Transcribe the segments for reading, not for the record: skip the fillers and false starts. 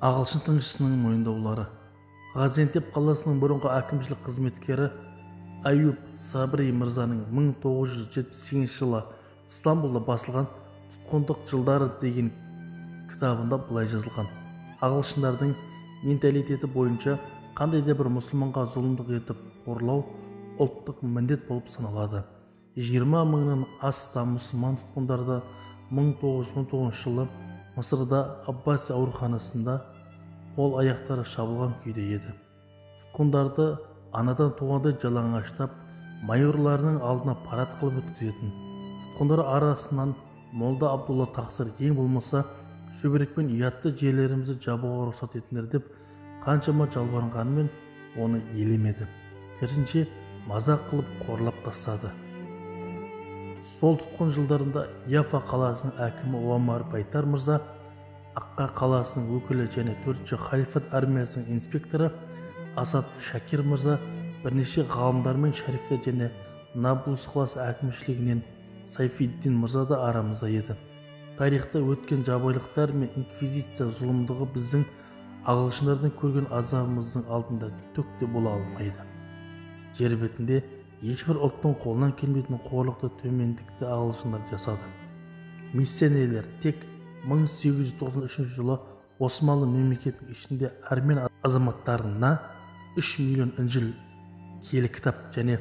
Ағылшын тыңшысының мойындаулары. Ғазиантеп қаласының бұрынғы әкімшілік қызметкері Аюб Сабри мырзаның 1978 жылы Стамбулда басылған «Тұтқындық жылдары» деген кітабында былай жазылған: ағылшындардың менталитеті бойынша қандай да бір мұсылманға зұлымдық етіп қорлау ұлттық міндет болып саналады. 20 мыңнан астам мұсылман тұтқындарды 1919 жылы Мысырда Аббаси ауруханасында қол аяқтары шабылған күйде еді. Тұтқындарды анадан туғандай жалаңаштап, майорларының алдына парад қылып өткізетін. Тұтқындар арасынан молда Абдулла тақсыр, ең болмаса шүберекпен ұятты жерлерімізді жабуға рұқсат етіңдер деп қаншама жалбарынғанымен оны елемеді. Керісінше мазақ қылып қорлап тастады. Сол тұтқын жылдарында Яфа қаласының әкімі Омар Байтар мырза, Аққа қаласының өкілі және 4-ші халифат армиясының инспекторы Асад Шакир мырза, бірнеше ғалымдар мен шарифтер және Наблус қаласы әкімшілігінен Сайфиддин мырза да арамызда еді. Тарихта өткен жабайылықтар мен инквизиция зұлымдығы біздің ағылшындардың көрген азабымыздың алдында түк те бола алмайды. Жер бетінде ешбір ұлттың қолынан келмейтін қорлықты, төмендікті ағылшындар жасады. Миссионерлер тек 1893 жылы Османлы мемлекетінің ішінде армян азаматтарына 3 миллион інжіл, киелі кітап және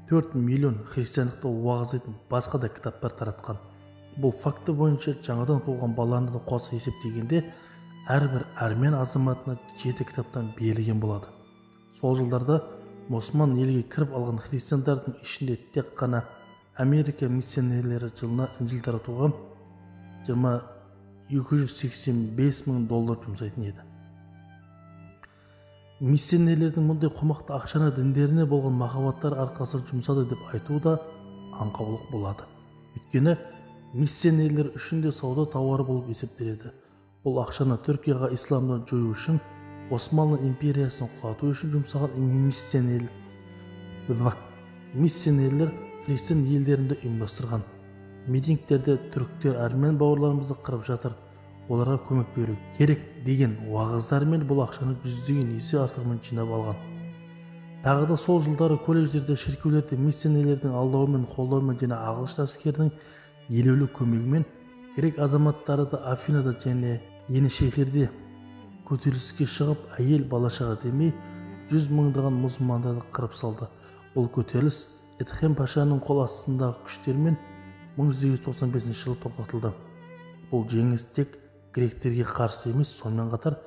4 миллион христиандықты уағыздайтын басқа да кітаптар таратқан. Бұл факті бойынша жаңадан туылған баланы да қоса есептегенде әрбір армян азаматына 7 кітаптан берілген болады. Сол жылдарда мұсылман елге кіріп алған христиандардың ішінде тек қана Америка миссионерлері жылына інжіл таратуға 285 мың доллар жұмсайтын еді. Миссионерлердің мұндай қомақты ақшаны діндеріне болған махаббаттар арқасында жұмсады деп айту да аңқаулық болады. Өйткені миссионерлер үшін де сауда тауары болып есептеледі. Бұл ақшаны Түркияға исламды жою үшін, Османлы империясын құлату үшін жұмсаған миссионерлер христиан елдерінде ұйымдастырған митингтерде түріктер армян бауырларымызды қырып жатыр, оларға көмек беру керек деген уағыздармен бұл ақшаны жүздеген есе артығымен жинап алған. Тағы да сол жылдары колледждерде, шіркеулерде миссионерлердің алдауымен, қолдауымен және ағылшын әскерінің елеулі көмегімен грек азаматтары да Афинада және Енишехирде көтеріліске шығып, әйел бала-шаға демей жүз мыңдаған мұсылмандарды қырып салды. Бұл көтеріліс Эдхем пашаның қол астындағы күштермен 1895 жылы тоқтатылды. Бұл жеңіс тек гректерге қарсы емес, сонымен қатар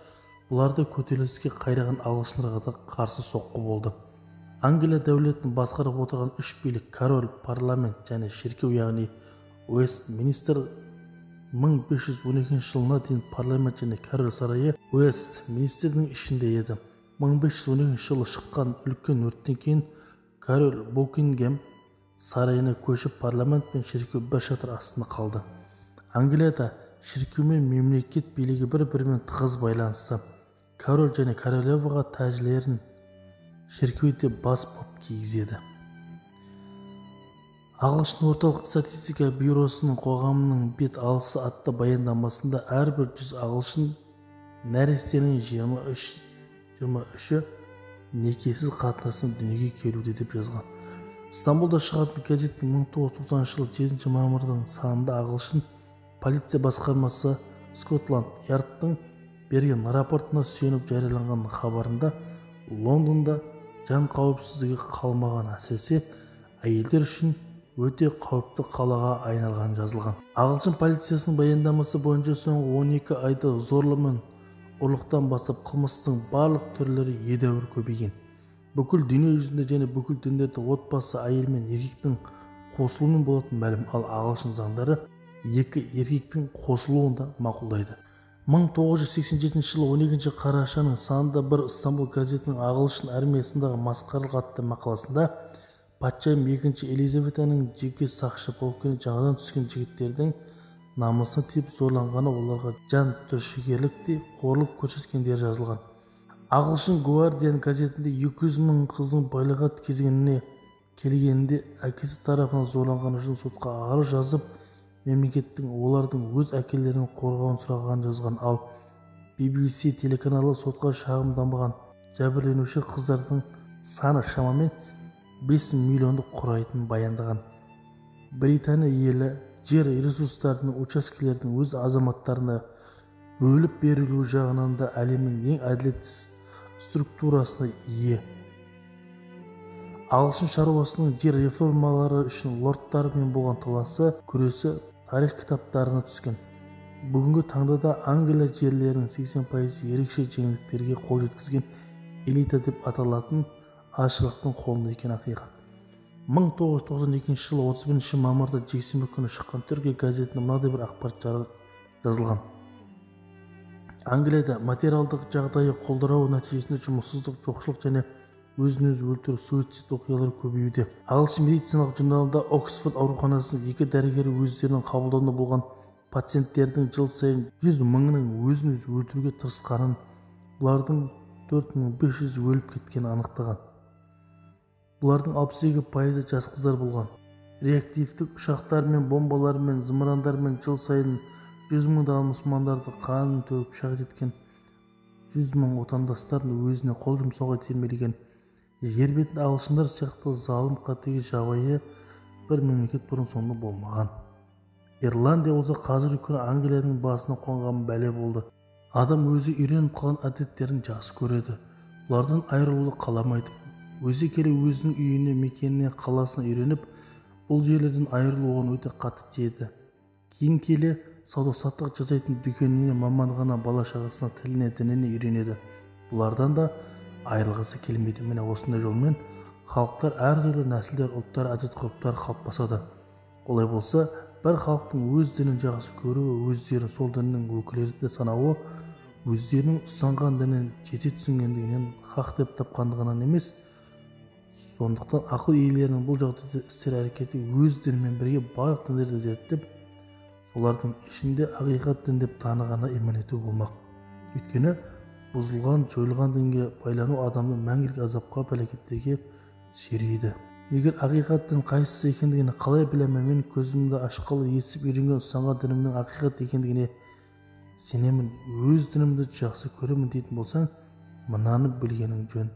бұларды көтеріліске қайраған ағылшындарға да қарсы соққы болды. Англия дәулетін басқарып отырған үш билік король, парламент және шіркеу, яғни Уэстминстер 1512 жылына дейін парламент және король сарайы Уэстминстердің ішінде еді. 1512 жылы шыққан үлкен өрттен кейін король Букингем сарайына көшіп, парламент пен шіркеу бір шатыр астында қалды. Англияда шіркеу мен мемлекет билігі бір-бірімен тығыз байланысты. Король және королеваға тәжілерін шіркеуде бас поп кигізеді. Ағылшын орталық статистика бюросының қоғамның бет алысы атты баяндамасында әрбір 100 ағылшын нәрестенің 23-і некесіз қатынастан дүниеге келуде деп жазған. Стамбулда шығатын газеттің 1990 жылы 7 мамырдың санында ағылшын полиция басқармасы Скотланд Ярдтың берген рапортына сүйеніп жарияланған хабарында Лондонда жан қауіпсіздігі қалмаған, әсіресе әйелдер үшін өте қауіпті қалаға айналған жазылған. Ағылшын полициясының баяндамасы бойынша соңғы 12 айда зорлық мен ұрлықтан бастап қылмыстың барлық түрлері едәуір көбейген. Бүкіл дүние жүзінде және бүкіл діндерде отбасы әйел мен еркектің қосылуымен болатын мәлім, ал ағылшын заңдары екі еркектің қосылуын да мақұлдайды. 1987 жылы 12 қарашаның санында бір Стамбул газетінің ағылшын армиясындағы масқаралық атты мақаласында патшайым 2 Елизаветаның жеке сақшы полкіне жаңадан түскен жігіттердің намысына тиіп зорланғаны, оларға жан түршігерліктей қорлық көрсеткендері жазылған. Ағылшын Гуардиан газетінде 200 мың қыздың балиғат кезеңіне келгенінде әкесі тарапынан зорланғаны үшін сотқа арыз жазып, мемлекеттің олардың өз әкелерін қорғауын сұрағанын жазған. Ал BBC телеканалы сотқа шағымданбаған жәбірленуші қыздардың саны шамамен 5 миллионды құрайтынын баяндаған. Британия елі жер ресурстарының учаскелердің өз азаматтарына бөліп берілуі жағынан да әлемнің ең әділетсіз структурасына ие. Ағылшын шаруасының жер реформалары үшін лордтармен болған таласы, күресі тарих кітаптарына түскен. Бүгінгі таңда да Англия жерлерінің 80% ерекше жеңілдіктерге қол жеткізген элита деп аталатын азшылықтың қолында екен ақиқат. 1992 жылы 31 мамырда жексенбі күні шыққан Түркия газетінде мынадай бір ақпарат жазылған. Англияда материалдық жағдайы құлдырауы нәтижесінде жұмыссыздық, жоқшылық және өзін-өзі өлтіру, суицид оқиғалары көбеюде. Ағылшын медициналық журналында Оксфорд ауруханасының екі дәрігері өздерінің қабылдауында болған пациенттердің жыл сайын 100 мыңының өзін-өзі өлтіруге тырысқанын, бұлардың 4500 өліп кеткенін анықтаған. Бұлардың 62% жас қыздар болған. Реактивтік ұшақтармен, бомбалармен, зымырандармен жыл сайын 100 мыңдаған мұсылмандарды қанын төгіп шахид еткен, 100 мың отандастарын өзіне қол жұмсауға итермелеген жер бетінде ағылшындар сияқты залым, қатыгез, жабайы бір мемлекет бұрын-соңды болмаған. Ирландия болса қазіргі күні Англияның басына қонған бәле болды. Адам өзі үйреніп қалған әдеттерін жақсы көреді. Бұлардан айырылуды қаламайды. Өзі келе өзінің үйіне, мекеніне, қаласына үйреніп, бұл жерлерден айырылу оған өте қатты тиеді. Кейін келе сауда-саттық жасайтын дүкеніне, мамандығына, бала-шағасына, тіліне, дініне үйренеді. Бұлардан да айырылғысы келмейді. Міне осындай жолмен халықтар әртүрлі нәсілдер, ұлттар, әдет-ғұрыптар қалыптасады. Олай болса, бір халықтың өз дінін жақсы көруі, өздерін сол діннің өкілі ретінде санауы, өздерінің ұстанған дінін жете түсінгендігінен, хақ деп тапқандығынан емес. Сондықтан ақыл иелерінің бұл жағдайда істер әрекеті өз дінімен бірге барлық діндерді зерттеп, солардың ішінде ақиқат дін деп танығанына иман ету болмақ. Өйткені бұзылған, жойылған дінге байлану адамды мәңгілік азапқа, пәлекеттерге сүйрейді. Егер ақиқат дін қайсысы екендігін қалай білемін, мен көзімді ашқалы естіп үйренген ұстанған дінімнің ақиқат екендігіне сенемін, өз дінімді жақсы көремін дейтін болсаң, мынаны білгенің жөн.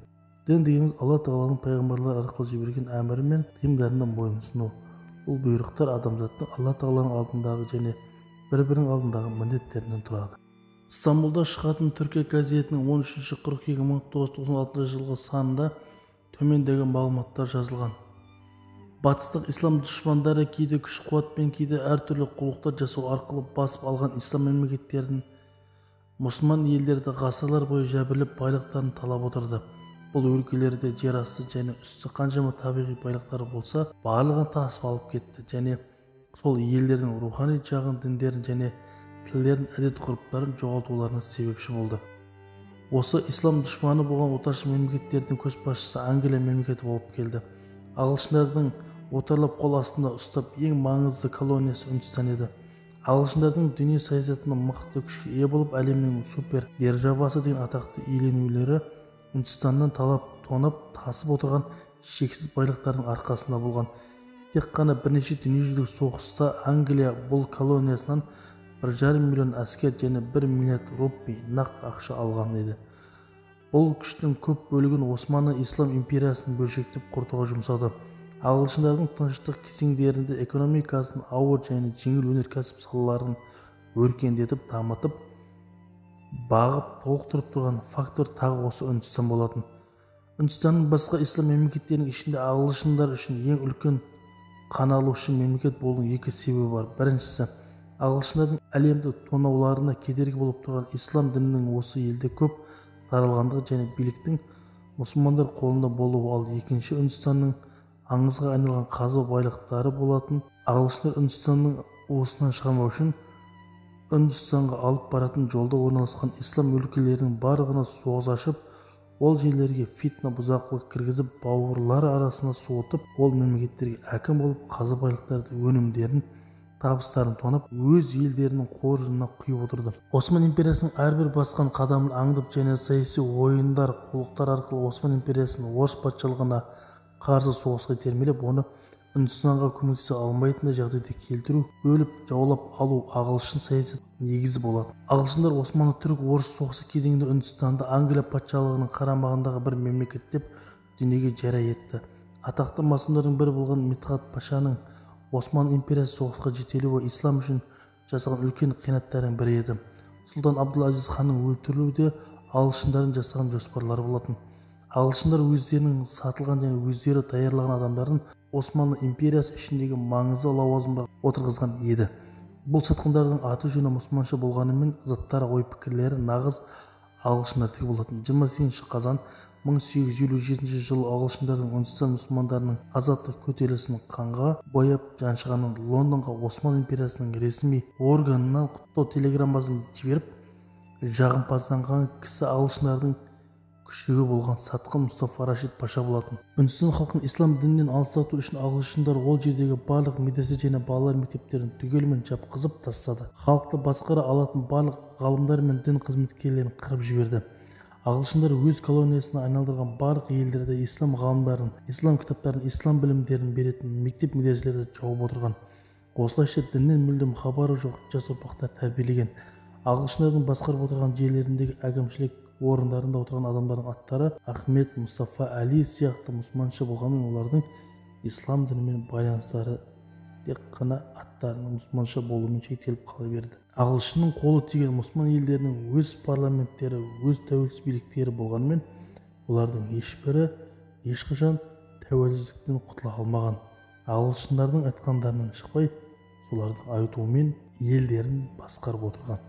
Дін дегеніміз Алла Тағаланың пайғамбарлар арқылы жіберген әмірі мен тыйымдарына мойынсыну. Бұл бұйрықтар адамзаттың Алла Тағаланың алдындағы және бір-бірінің алдындағы міндеттерінен тұрады. Стамбулда шығатын Түркия газетінің 13 қыркүйек 1996 жылғы санында төмендегі мағлұматтар жазылған. Батыстық ислам дұшпандары кейде күш-қуатпен, кейде әртүрлі қулықтар жасау арқылы басып алған ислам мемлекеттерін, мұсылман елдерді ғасырлар бойы жәбірлеп байлықтарын талап отырды. Бұл өлкелерде жер асты және үсті қаншама табиғи байлықтары болса, барлығын тасып алып кетті және сол елдердің рухани жағын, діндерін және тілдерін, әдет-ғұрыптарын жоғалтуларына себепші болды. Осы ислам дұшпаны болған отаршы мемлекеттердің көшбасшысы Англия мемлекеті болып келді. Ағылшындардың отарлап қол астында ұстап ең маңызды колониясы Үндістан еді. Ағылшындардың дүние саясатында мықты күшке ие болып, әлемнің супер державасы деген атақты иеленулері Үндістаннан талап, тонап, тасып отырған шексіз байлықтардың арқасында болған. Тек қана бірнеше дүниежүзілік соғыста Англия бұл колониясынан 1,5 миллион әскер және 1 миллиард рупий нақты ақша алған еді. Бұл күштің көп бөлігін Османы Ислам империясын бөлшектеп құртуға жұмсады. Ағылшындардың тыныштық кезеңдерінде экономикасын ауыр және жеңіл өнеркәсіп салаларын өркендетіп, дамытып, бағып, толықтырып тұрған фактор тағы осы Үндістан болатын. Үндістанның басқа ислам мемлекеттерінің ішінде ағылшындар үшін ең үлкен қаналушы мемлекет болудың екі себебі бар. Біріншісі, ағылшындардың әлемді тонауларына кедергі болып тұрған ислам дінінің осы елде көп таралғандығы және биліктің мұсылмандар қолында болуы, ал екінші, Үндістанның аңызға айналған қазба байлықтары болатын. Ағылшындар Үндістанның уысынан шығармау үшін Үндістанға алып баратын жолда орналасқан ислам өлкелерінің барлығына соғыс ашып, ол жерлерге фитна, бұзақылық кіргізіп, бауырлары арасына суытып, ол мемлекеттерге әкім болып, қазба байлықтарды, өнімдерін, табыстарын тонап, өз елдерінің қоржынына құйып отырды. Осман империясының әрбір басқан қадамын аңдып және саяси ойындар, қулықтар арқылы Осман империясын орыс патшалығына қарсы соғысқа итермелеп, оны Үндістанға көмектесе алмайтындай жағдайда келтіру, бөліп жаулап алу ағылшын саясатының негізі болатын. Ағылшындар Османлы-түрік-орыс соғысы кезеңінде Үндістанды Англия патшалығының қарамағындағы бір мемлекет деп дүниеге жария етті. Атақты масондардың бірі болған Мидхат пашаның Осман империясы соғысқа жетелеуі ислам үшін жасаған үлкен қиянаттардың бірі еді. Сұлтан Абдул-Азиз ханның өлтірілуі де ағылшындардың жасаған жоспарлары болатын. Ағылшындар өздерінің сатылған және өздері даярлаған адамдарын Османлы империясы ішіндегі маңызды лауазымға отырғызған еді. Бұл сатқындардың аты-жөні мұсылманша болғанымен, заттары, ой-пікірлері нағыз ағылшындардікі болатын. 28 қазан 1857 жылы ағылшындардың Үндістан мұсылмандарының азаттық көтерілісін қанға бояп жаншығанын Лондонға Осман империясының ресми органынан құттықтау телеграммасын жіберіп, жағымпазданған кісі ағылшындардың күшігі болған сатқын Мұстафа Рашид паша болатын. Үндістан халқын ислам дінінен алыстату үшін ағылшындар ол жердегі барлық медресе және балалар мектептерін түгелімен жапқызып тастады. Халықты басқара алатын барлық ғалымдар мен дін қызметкерлерін қырып жіберді. Ағылшындар өз колониясына айналдырған барлық елдерде ислам ғалымдарын, ислам кітаптарын, ислам білімдерін беретін мектеп медреселерді жауып отырған. Осылайша діннен мүлдем хабары жоқ жас ұрпақтар тәрбиелеген. Ағылшындардың басқарып отырған жерлеріндегі әкімшілік орындарында отырған адамдардың аттары Ахмет, Мұстафа, Әли сияқты мұсылманша болғанымен, олардың ислам дінімен байланыстары тек қана аттарының мұсылманша болуымен шектеліп қала берді. Ағылшынның қолы тиген мұсылман елдерінің өз парламенттері, өз тәуелсіз биліктері болғанымен, олардың ешбірі ешқашан тәуелсіздіктен құтыла алмаған. Ағылшындардың айтқандарынан шықпай, солардың айтуымен елдерін басқарып отырған.